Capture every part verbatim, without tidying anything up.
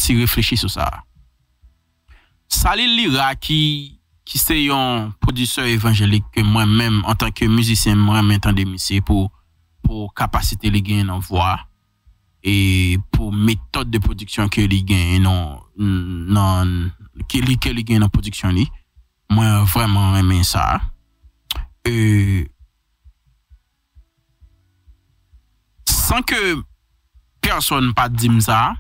ti reflechi sou sa. Salil Lira ki, ki se yon pwodisè evanjelik ke mwen menm, antanke mizisyen, mwen renmen tande misye pou, pou kapasite li genyen nan vwa e pou metòd de pwodiksyon ke li genyen nan, nan, ke li, ke li genyen nan pwodiksyon li. Mwen vrèman renmen sa. E, san ke pèsonn pa di m sa,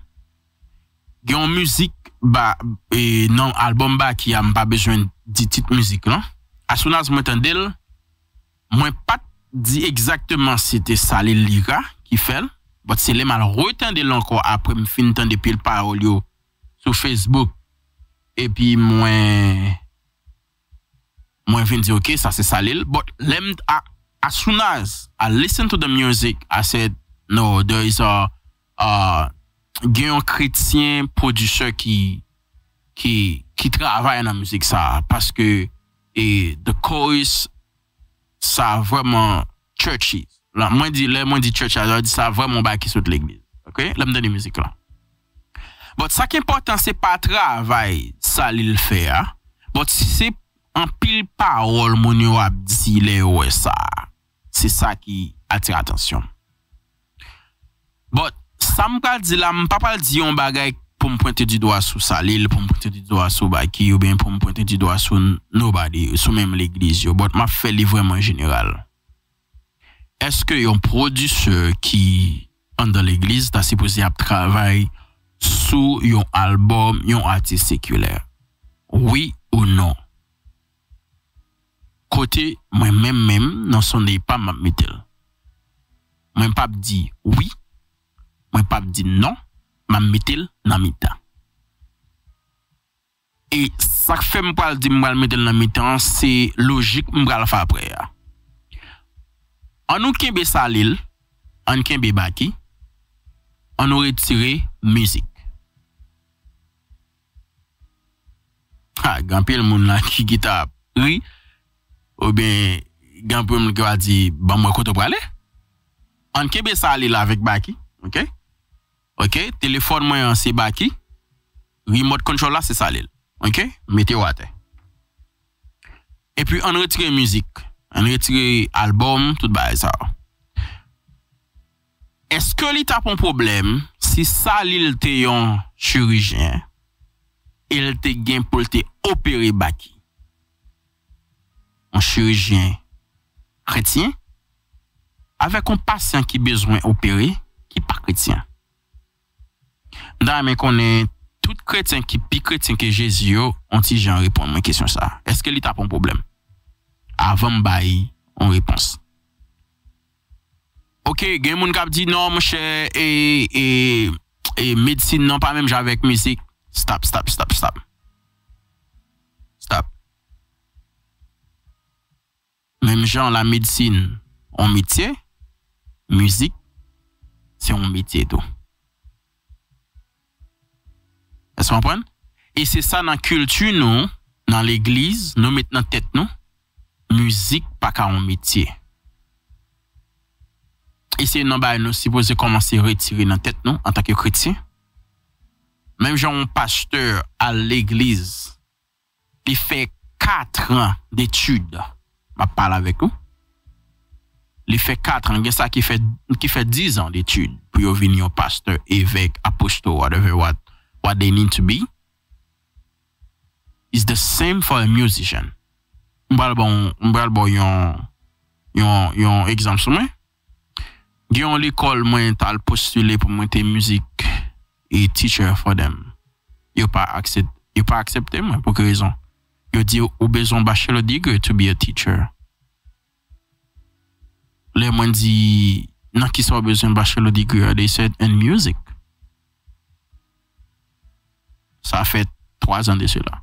gen yon mizik ba, e, nan albòm Baky a, m pa bezwen di tit mizik lan. As soon as mwen tande l, mwen pa t di egzakteman se te Salil Lira ki fè l, but se lè m al retande l ankò apre m fin tande pil pawòl yo sou Facebook, epi mwen, mwen vin di, "Ok, sa se Salil." But lè m, a, as soon as I listen to the music, I said, "No, there is a, uh, gen yon kretyen pwodisè ki, ki, ki travay nan mizik sa a." Paske, e, the chorus, sa vrèman churchy. La, mwen di, lè mwen di churchy, sa vle di sa vrèman yon bagay ki sot legliz. Ok? Lè m tande mizik la. But sa ki enpòtan, se pa travay Salil fè a. But se anpil pawòl moun yo ap di lè yo wè sa. Se sa ki atire atansyon m. But, sa m pral di la, m pa pral di yon bagay pou m pwente di dwa sou Salil, pou m pwente di dwa sou Baky, oubyen pou m pwente di dwa sou n-, nobody, sou menm legliz yo. But, m ap fè li vrèman jeneral. Èske yon pwodisè ki anndan legliz ta sipoze ap travay sou yon albòm yon atis sekilè? Wi ou non? Kote mwen menm menm nan sonde pa m ap mete l. Mwen p ap di wi, mwen p ap di non, m ap mete l nan mitan. E sa k fè m pral di m pral mete l nan mitan an, se lojik m pral fè apre a. An nou kenbe Salil, an kenbe Baky, an nou retire mizik. Ha, gen anpil moun la ki, ki ta ap ri, oubyen gen anpil moun ki va di, "Ban m wè kote w prale." An kenbe Salil avèk Baky, ok? Ok, telefòn mwen an se Baky. Remote control la se Salil. Ok, mete yo atè. Epi an retire mizik, an retire albòm, tout bagay sa yo. Èske li t ap yon pwoblèm si Salil te yon chirijyen e l te gen pou l te opere Baky? Yon chirijyen kretyen avèk yon pasyan ki bezwen opere ki pa kretyen. M ta renmen konnen tout kretyen ki pi kretyen ke Jezi yo, yon ti jan reponn mwen kesyon sa a. Èske li t ap yon pwoblèm? Avan m bay yon repons. Ok, gen moun k ap di, "Non, monchè, e, e, e medsin nan pa menm jan avèk mizik." Stop, stop, stop, stop. Stop. Menm jan la medsin yon metye, mizik se yon metye tou. Èske w konprann? E se sa nan kilti nou, nan legliz, nou met nan tèt nou, mizik pa ka yon metye. E se youn nan bagay nou sipoze kòmanse retire nan tèt nou antanke kretyen. Menm jan yon pastè al legliz, li fè katran detid. M ap pale avèk ou. Li fè katran, gen sa ki fè, ki fè dizan detid pou yo vin yon pastè, evèk, aposto, whatever, what, what they need to be. It's the same for a musician. M pral ba w, m pral ba w yon, yon, yon egzanp sou mwen. Gen yon lekòl mwen t al postile pou mwen te music e teacher for them. Yo pa aksep-, yo pa aksepte mwen. Pou ki rezon? Yo di ou bezwen yon bachelor degree to be a teacher. Lè mwen di, "Nan kisa w bezwen bachelor degree a?" They said, "In music." Sa fè twa zan de sela.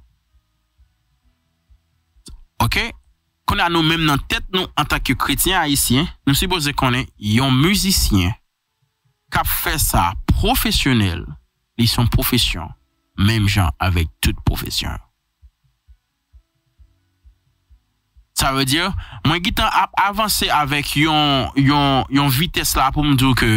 Ok? Kounye a nou menm nan tèt nou antanke kretyen ayisyen, nou sipoze konnen yon mizisyen k ap fè sa pwofesyonèl, li se yon pwofesyon, menm jan avèk tout pwofesyon. Sa vle di, mwen gentan ap avanse avèk yon, yon, yon vitès la pou m di w ke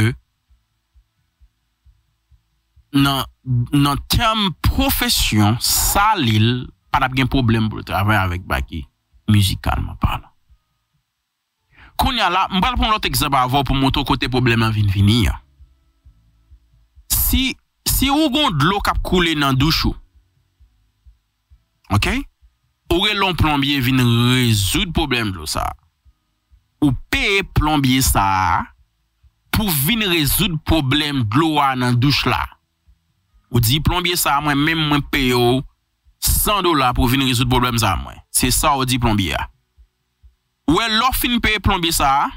nan, nan tèm pwofesyon, Salil pa t ap gen pwoblèm pou l travay avèk Baky, mizikalman palan. Kounye a la, m pral pran lòt egzanp avè w pou montre w kote pwoblèm lan vin vini an. Si, si ou gon dlo k ap koule nan douch ou, ok? Ou rele yon plonbye vin rezoud pwoblèm dlo sa a. Ou peye plonbye sa a pou vin rezoud pwoblèm dlo a nan douch la. Ou di plonbye sa a, mwen menm mwen peye w san dola pou vin rezoud pwoblèm sa a mwen. Se sa ou di plonbye a. Ou wè, lè w fin peye plonbye sa a,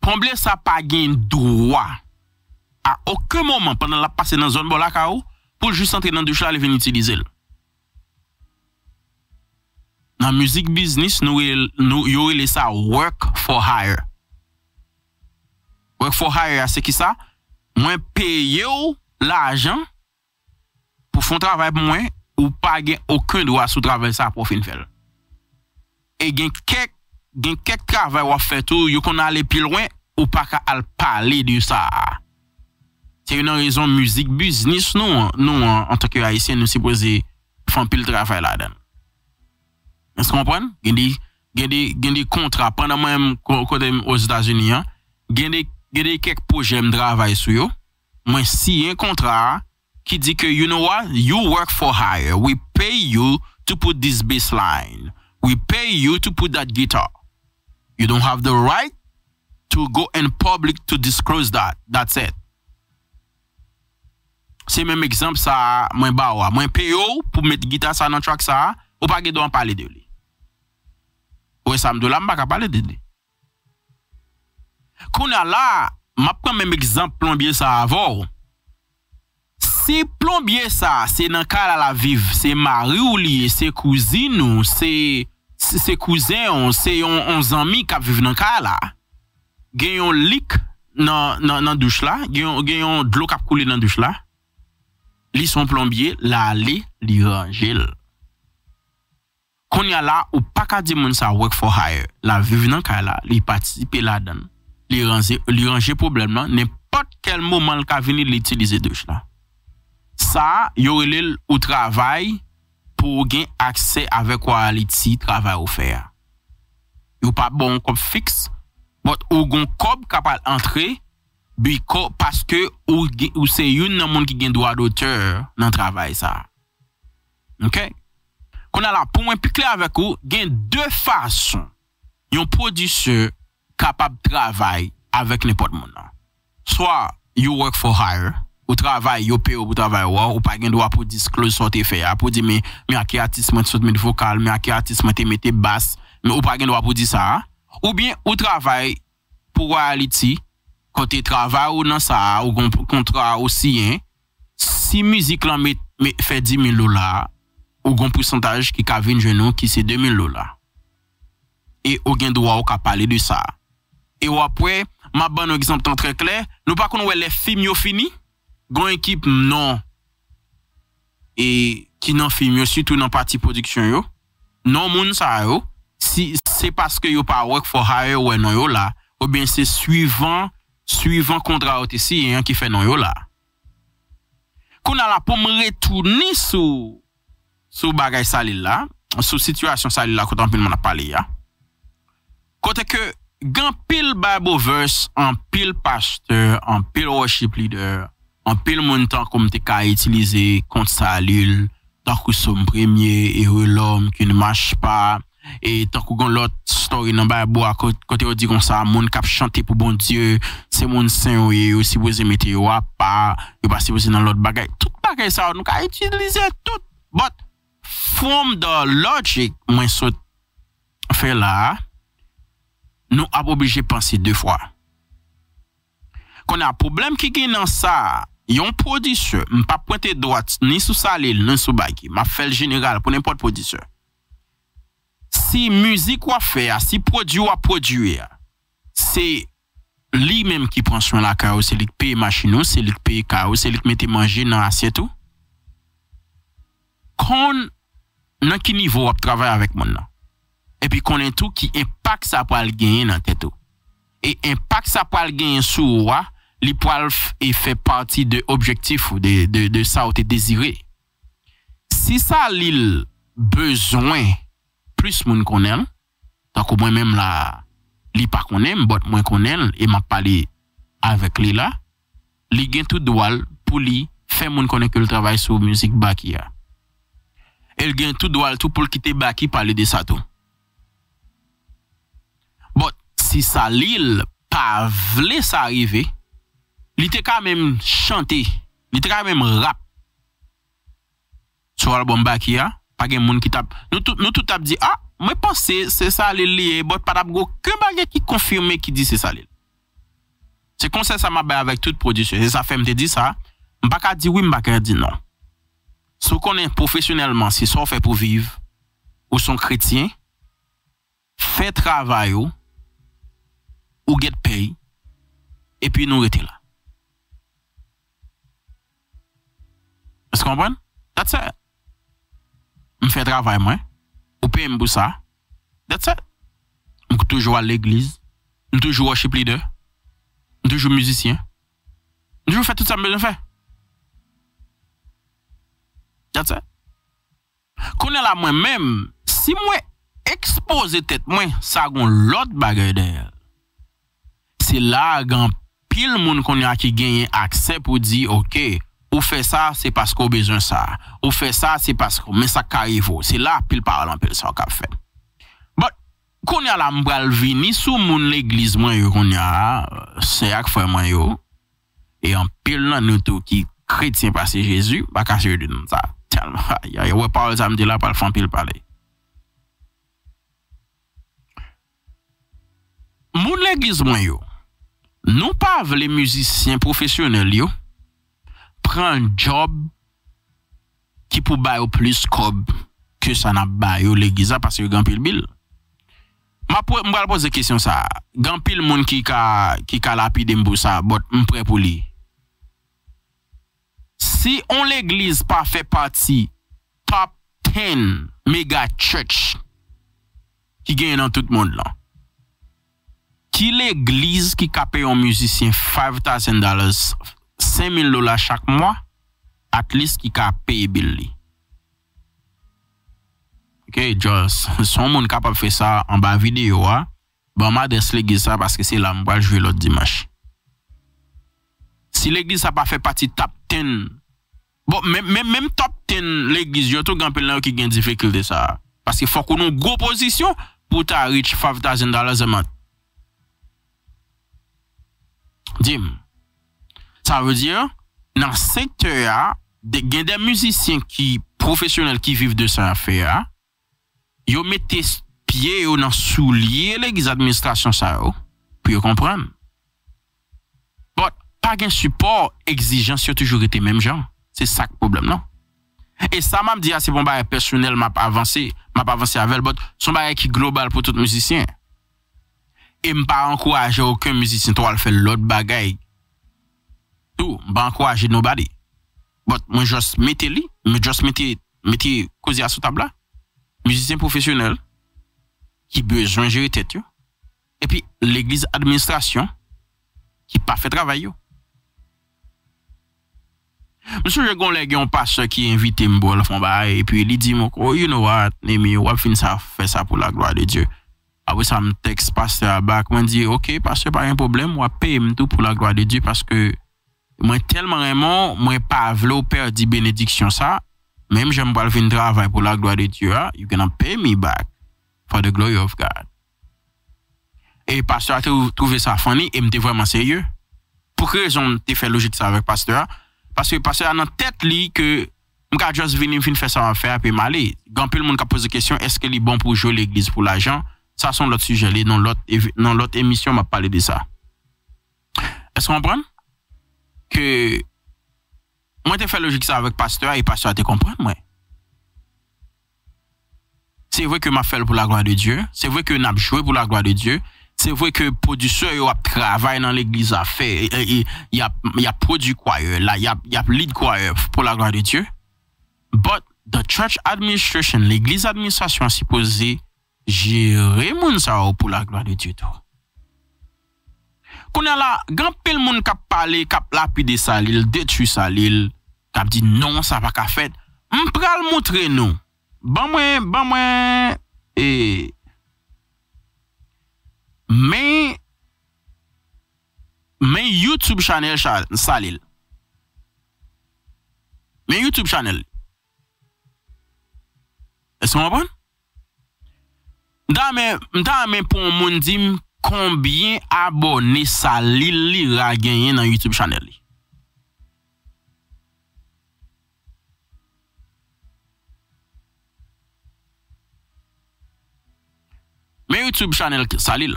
plonbye sa a pa gen dwa a okenn moman pandan l ap pase nan zòn bò lakay ou pou l jis antre nan douch la, li vin itilize l. Nan mizik biznis, nou rele, nou, yo rele sa work for hire. Work for hire a, se ki sa? Mwen peye w lajan pou fè yon travay pou mwen, ou pa gen okenn dwa sou travay sa a pou w fin fè l. E gen kèk, gen kèk travay w ap fè tou, yo konn ale pi lwen, ou pa ka al pale de sa a. Se youn nan rezon mizik biznis nou an, nou an, antanke Ayisyen, nou sipoze fè anpil travay ladan l. Èske w konprann? Gen de, gen de, gen de kontra, pandan mwen menm ko-, kote m Ozetazini an, gen de, gen de kèk pwojè m travay sou yo, mwen siyen kontra a ki di ke, you know what, you work for hire, we pay you to put this bass line, we pay you to put that guitar, you don't have the right to go in public to disclose that, that's it. Se menm egzanp sa a mwen ba w a. Mwen peye w pou met gita sa nan track sa a, ou pa gen dwa pale de li. Ou wè sa m di w la, m pa ka pale de li. Kounye a la, m ap pran menm egzanp plonbye sa a avè w. Si plonbye sa a, se nan kay la l ap viv, se mari w li ye, se kouzin ou, se, se, se kouzen w, se yon, yon zanmi k ap viv nan kay la, gen yon lik nan, nan, nan douch la, gen yon, gen yon dlo k ap koule nan douch la, li se yon plonbye, l ale, li ranje l. Kounye a la, ou pa ka di moun sa work for hire. L ap viv nan kay la, li patisipe ladan l. Li ranje, li ranje pwoblèm lan, nenpòt kèl moman l ka vini, li itilize douch la. Sa, yo rele l ou travay pou w gen aksè avèk royalty travay ou fè a. Yo pa ba w yon kòb fiks, but ou gon kòb k ap al antre, biko-, paske ou gen, ou se youn nan moun ki gen dwa dotè nan travay sa. Ok? Kounye a la, pou mwen pi klè avèk ou, gen de fason yon pwodisè kapab travay avèk nenpòt moun nan. Swa you work for hire, ou travay, yo peye w pou travay ou a, ou pa gen dwa pou disclose sa w te fè a, pou di, men, men a ki atis mwen te sot met vokal, men a ki atis mwen te mete bas, men ou pa gen dwa pou di sa a. Oubyen ou travay pou royalty, kote travay ou nan sa a, ou gon kontra ou siyen, si mizik lan met, met, fè dis mil dola, ou gon pousantaj ki ka vin jwenn ou ki se de mil dola. E ou gen dwa ou ka pale de sa. E w ap wè, m ap ban nou egzanp tan trè klè, nou pa konn wè lè fim yo fini, gon ekip non e ki nan fim yo, sitou nan pati pwodiksyon yo, non moun sa yo, si se paske yo pa work for hire yo wè non yo la, oubyen se swivan, swivan kontra yo te siyen an ki fè non yo la. Kounye a la, pou m retounen sou, sou bagay Salil la, sou sitiyasyon Salil la kote anpil moun ap pale a. Kote ke gen anpil Bible verse, anpil pastè, anpil worship leader, anpil moun tankou m te ka itilize kont Salil, tankou Sòm premye, Heureux l'homme qui ne marche pas, e tankou gen lòt story nan Bible a kot-, kote yo di konsa, moun k ap chante pou Bondye, se moun sen yo ye, yo sipoze mete yo apa, yo pa sipoze nan lòt bagay. Tout bagay sa yo, nou ka itilize tout. But from the logic, mwen sot fè la a, nou ap oblije panse de fwa. Kounye a, pwoblèm ki gen nan sa a, yon pwodisè, m p ap pwente dwat ni sou Salil, ni sou Baky, m ap fè l jeneral pou nenpòt pwodisè. Si mizik w ap fè a, si pwodui w ap pwodui a, se li menm ki pran swen lakay ou, se li k peye machin ou, se li k peye kay ou, se li k mete manje nan asyèt ou, konn nan ki nivo w ap travay avèk moun nan. Epi konnen tou ki enpak sa pral genyen nan tèt ou. E enpak sa pral genyen sou ou a, li pral f- e fè pati de objektif ou, de, de, de sa ou te dezire. Si Salil bezwen plis moun konnen l, tankou mwen menm la, li pa konnen m, but mwen konnen l e m ap pale avèk li la, li gen tout dwa l pou li fè moun konnen ke l travay sou mizik Baky a. E l gen tout dwa l tou pou l kite Baky pale de sa tou. But si Salil pa vle sa rive, li te ka menm chante, li te ka menm rap sou album Baky a, pa gen moun ki t ap, nou tout, nou tout t ap di, ah, mwen panse se Salil li ye, but pa t ap gen okenn bagay ki konfime ki di se Salil. Se konsèy sa m ap bay avèk tout pwodiksyon. Se sa fè m te di sa, m pa ka di wi, m pa ka di non. Si w konnen pwofesyonèlman se sa w fè pou viv, ou se yon kretyen, fè travay ou, ou get pèy, epi nou rete la. Èske w konprann? That's it. M fè travay mwen, ou peye m pou sa. That's it. M toujou al legliz, m toujou worship leader, m toujou mizisyen, m toujou fè tout sa m bezwen fè. That's it. Kounye a la mwen menm, si mwen ekspoze tèt mwen, sa gon lòt bagay dèyè l. Se la a gen anpil moun kounye a ki genyen aksè pou di, oke, ou fè sa, se paske w bezwen sa. Ou fè sa, se paske, men sa k ka rive w. Se la pil pawòl anpil sa w k ap fè. But, kounye a la, m pral vini sou moun legliz mwen yo kounye a, sè ak frè mwen yo. E anpil nan nou tou ki kretyen pase Jezi, m pa ka sere de non sa. Tèlman, ay, ay, wè pawòl sa m di la pral fè anpil pale. Moun legliz mwen yo, nou pa vle mizisyen pwofesyonèl yo pran djòb ki pou ba yo plis kòb ke sa n ap ba yo legliz la, paske yo gen anpil bil. M ap po- m pral poze kesyon sa a. Gen anpil moun ki ka, ki ka lapide m pou sa, but m prè pou li. Si on legliz pa fè pati top ten mega church ki genyen nan tout mond lan, ki legliz ki ka peye yon mizisyen five thousand dollars, senk mil dola chak mwa, at least ki ka peye bil li? Ok, just, si yon moun kapab fè sa anba videyo a, ban m adrès legliz sa, paske se la m pral jwe lòt dimanch. Si legliz sa pa fè pati top ten, bon, menm, menm, menm top ten legliz yo tou, gen anpil nan yo ki gen difikilte sa a. Paske fòk ou nan gwo pozisyon pou w ta reach five thousand dollars a month. Di m, sa vle di, nan sektè a, de- gen de mizisyen ki pwofesyonèl ki viv de sa y ap fè a, yo mete s- pye yo nan soulye legliz administrasyon sa yo, pou yo konprann. But, pa gen sipò, egzijans yo toujou rete menm jan. Se sa k pwoblèm nan. E sa m ap di a, se pa yon bagay pèsonèl m ap avanse, m ap avanse avè l, but se yon bagay ki global pou tout mizisyen. E m pa ankouraje okenn mizisyen tou al fè lòt bagay tou. M pa ankouraje nobody. But mwen just mete li, mwen just mete, mete koze a sou tab la. Mizisyen pwofesyonèl ki bezwen jere tèt yo. Epi legliz administrasyon ki pa fè travay yo. M sonje gon lè gen yon pastè ki envite m pou al fè yon bagay, epi li di m, oh, you know what, Nemi, w ap fin sa, fè sa pou la gloire de Dieu. Apre sa, m tèks pastè a back, mwen di, ok, pastè, pa gen pwoblèm, w ap peye m tou pou la gloire de Dieu, paske mwen tèlman renmen w, mwen pa vle w pèdi benediksyon sa, menm jan m pral vin travay pou la gloire de Dieu a, you gonna pay me back for the glory of God. E pastè a te twouve sa funny e m te vrèman serye. Pou ki rezon m te fè lojik sa avèk pastè a? Paske pastè a nan tèt li ke m ka just vini, m fin fè sa m ap fè a, epi m ale. Gen anpil moun k ap poze kesyon, èske li bon pou jwe legliz pou lajan? Sa se yon lòt sijè, li nan lòt ev- nan lòt emisyon m ap pale de sa. Èske w konprann? Ke mwen te fè lojik sa avèk pastè a e pastè a te konprann mwen. Se vre ke m ap fè l pou la gloire de Dieu. Se vre ke n ap jwe pou la gloire de Dieu. Se vre ke pwodiktè yo ap travay nan legliz la, fè, e, e, y ap, y ap pwodui kwayè la, y ap, y ap lead kwayè pou la gloire de Dieu. But the church administration, legliz administrasyon an sipoze jere moun sa yo pou la gloire de Dieu tou. Kounye a la, gen anpil moun k ap pale, k ap lapide Salil, detwi Salil, k ap di non, sa pa ka fèt. M pral montre nou. Ban mwen, ban mwen, e, men, men YouTube channel Cha-, Salil. Men YouTube channel. Èske w konprann? M ta renmen, m ta renmen pou yon moun di m konbyen abòne Salil Lira genyen nan YouTube channel li. Men YouTube channel Salil.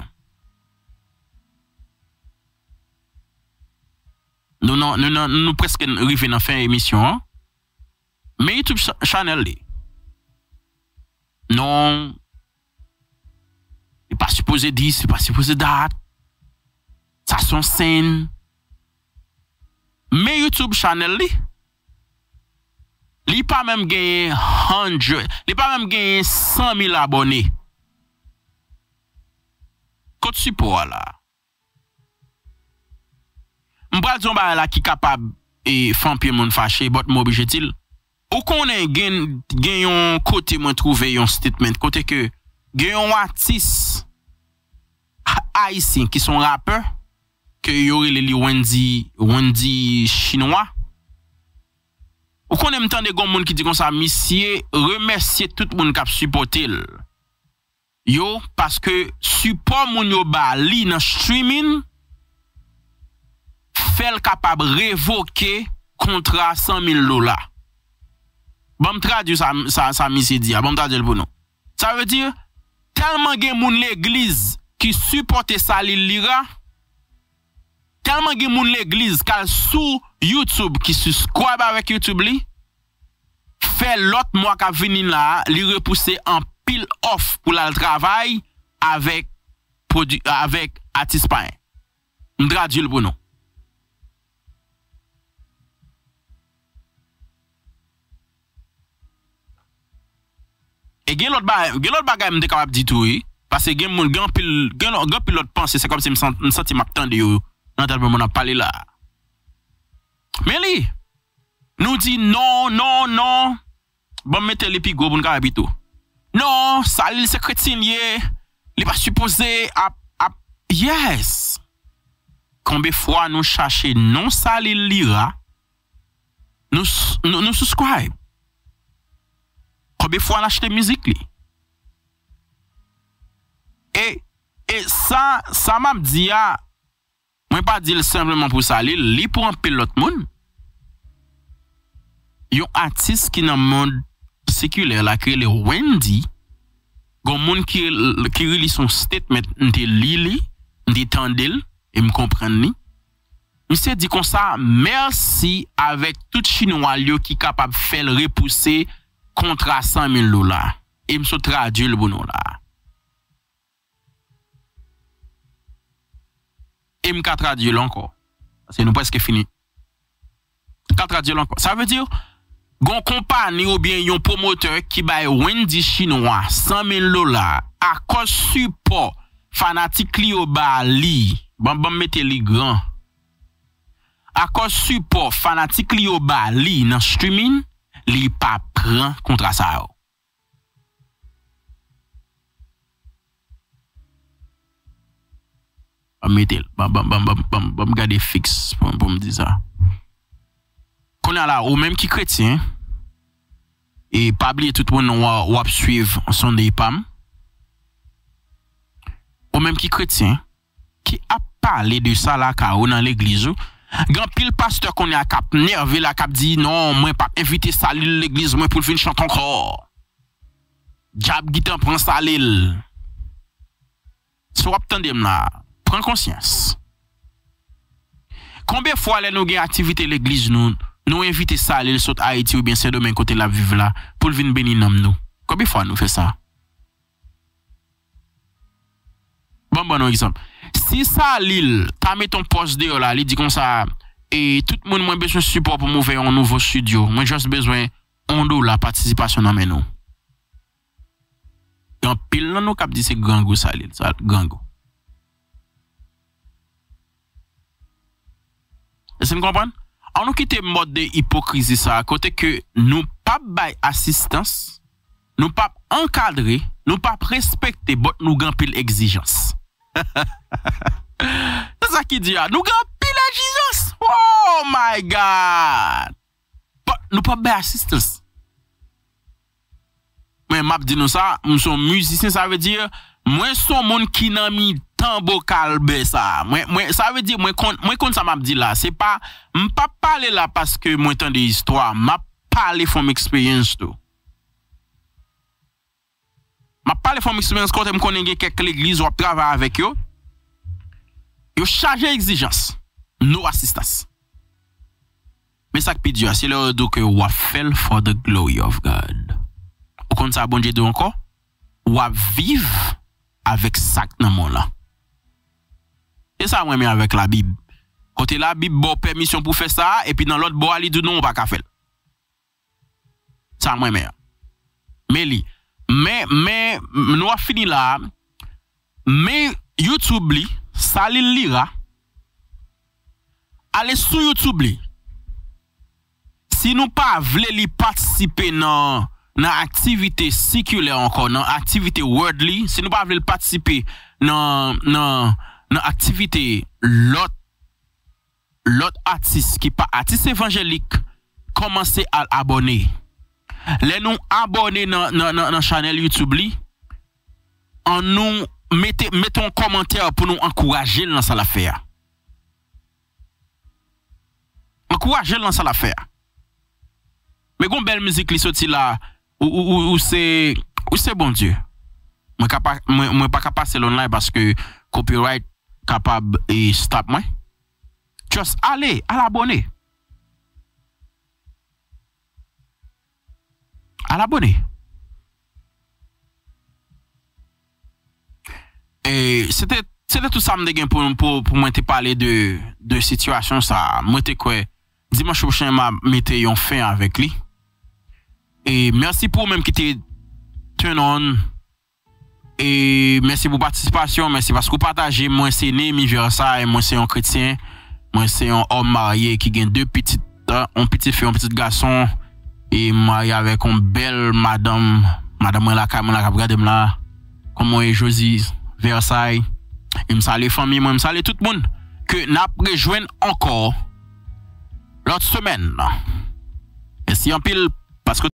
Nou nan, nou nan, nou prèske rive nan fen emisyon an. Men YouTube cha-, channel li. Non. Li pa sipoze dis, li pa sipoze dat. Sa se yon sèn. Men YouTube channel li. Li pa menm genyen hundred, li pa menm genyen san mil abòne. Kot sipò a la? M pral di yon bagay la ki kapab, e, fè anpil moun fache, but m oblije di l. Ou konnen gen, gen yon kote mwen twouve yon statement, kote ke gen yon atis ayisyen ki se yon rapè, ke yo rele li Wendy, Wendy Chinwa. Ou konnen m tande gon moun ki di konsa, misye remèsye tout moun k ap sipòte l. Yo, paske sipò moun yo ba li nan streaming fè l kapab revoke kontra san mil dola. Ban m tradui sa, sa, sa misye di a, ban m tradui l pou nou. Sa vle di, tèlman gen moun legliz ki sipòte Salil Lira, tèlman gen moun legliz k al sou YouTube ki subscribe avèk YouTube li, fè lòt mwa k ap vini la a, li repouse anpil òf pou l al travay avèk pwodui-, avèk atis payen. M tradui l pou nou. E gen lòt bagay, gen lòt bagay m te kapab di tou, wi. Paske gen moun, gen anpil, gen lò-, gen anpil lòt panse, se kòmsi m san-, m santi m ap tande yo nan tèl moun ap pale la. Men li, nou di non, non, non. Ban m mete li pi gwo pou n ka wè pito. Non, Salil se kretyen l ye. Li pa sipoze ap, ap, yes. Konbe fwa nou chache non Salil Lira, nou s-, nou, nou subscribe. Konbe fwa n achte mizik li. E, e sa, sa m ap di a, mwen pa di l senpleman pou Salil, li pou anpil lòt moun. Yon atis ki nan mond sekilè la ki rele Wendy, gon moun ki, ki release yon statement, m te li li, m te tande l, e m konprann li. Misye di konsa, mèsi avèk tout chinwa l yo ki kapab fè l repouse kontra san mil dola. E m sot tradui l pou nou la. E m ka tradui l ankò. Paske nou prèske fini. M ka tradui l ankò. Sa vle di, gon konpani oubyen yon pwomotè ki bay Wendy Chinwa san mil dola akòz sipò fanatik li yo ba li. Ban, ban m mete li gran. Akòz sipò fanatik li yo ba li nan streaming, li pa pran kontra sa yo. Ban m mete l. Ban, ban, ban, ban, ban, ban m gade fiks pou, pou m di sa. Kounye a la, ou menm ki kretyen, e pa bliye tout moun w, w ap swiv Sunday pa m. Ou menm ki kretyen, ki ap pale de sa lakay ou nan legliz ou. Gen anpil pastè kounye a k ap nève la, k ap di, non, mwen p ap envite Salil legliz mwen pou l vin chante ankò. Dyab gentan pran Salil. Si w ap tande m la, pran konsyans. Konbyen fwa lè nou gen aktivite legliz nou, nou envite Salil sot Ayiti oubyen Sendomeng kote l ap viv la, pou l vin beni nanm nou? Konbyen fwa nou fè sa? Ban m ban nou egzanp. Si Salil ta met yon pòs deyò la, li di konsa, e tout moun, mwen bezwen sipò pou m ouvè yon nouvo estidyo. Mwen just bezwen yon dola patisipasyon nan men nou. Gen anpil nan nou k ap di se grangou Salil, sa grangou. Èske n konprann? An nou kite mòd de ipokrizi sa a, kote ke nou p ap bay asistans, nou p ap ankadre, nou p ap respekte, but nou gen anpil egzijans. Se sa ki di a. Nou gen anpil egzijans. Oh my God! But nou p ap bay asistans. Mwen, m ap di nou sa, m se yon mizisyen, sa vle di, mwen se yon moun ki nan mitan bokal bè sa. Mwen, mwen, sa vle di, mwen konn, mwen konn sa m ap di la. Se pa, m p ap pale la paske mwen tande istwa. M ap pale from experience tou. M ap pale from experience kote m konnen gen kèk legliz w ap travay avèk yo. Yo chaje egzijans. No asistans. Men sa k pi di a, se lè yo di w ke w ap fè l for the glory of God. Ou konn sa Bondye di w ankò? W ap viv avèk sa k nan men w lan. Se sa mwen renmen avèk Labib. Kote Labib ba w pèmisyon pou w fè sa a, epi nan lòt bò a, li di w non, ou pa ka fè l. Sa mwen renmen an. Men li. Men, men, nou ap fini la a. Men YouTube li, Salil Lira, ale sou YouTube li. Si nou pa vle li patisipe nan, nan aktivite sikilè ankò, nan aktivite worldly, si nou pa vle l patisipe nan, nan, nan aktivite lòt, lòt atis ki pa atis evanjelik, kòmanse al abòne. Lè nou abòne nan, nan, nan, nan chanèl YouTube li, an nou mete, mete yon kòmantè pou nou ankouraje l nan sa l ap fè a. Ankouraje l nan sa l ap fè a. Men gon bèl mizik li soti la, ou, ou, ou, ou se, ou se Bondye. Mwen ka pa, mwen, mwen pa ka pase l online paske copyright kapab e stop mwen. Just ale, al abòne. Al abòne. E se te, se te tout sa m te gen pou, pou, pou mwen te pale de, de sitiyasyon sa a. Mwen te kwè dimanch pwochen m a mete yon fen avèk li. E mèsi pou ou menm ki te turn on. E mèsi pou patisipasyon, mèsi paske w pataje. Mwen se Nehemy Versailles, mwen se yon kretyen, mwen se yon òm marye ki gen de pitit, yon pitit fi, yon pitit gason, e m marye avèk yon bèl madanm, madanm mwen lakay mwen la k ap gade m la, kòman w ye Josie Versailles, e m salye fanmi mwen, m salye tout moun, ke n ap rejwenn ankò lòt semèn. Mèsi anpil paske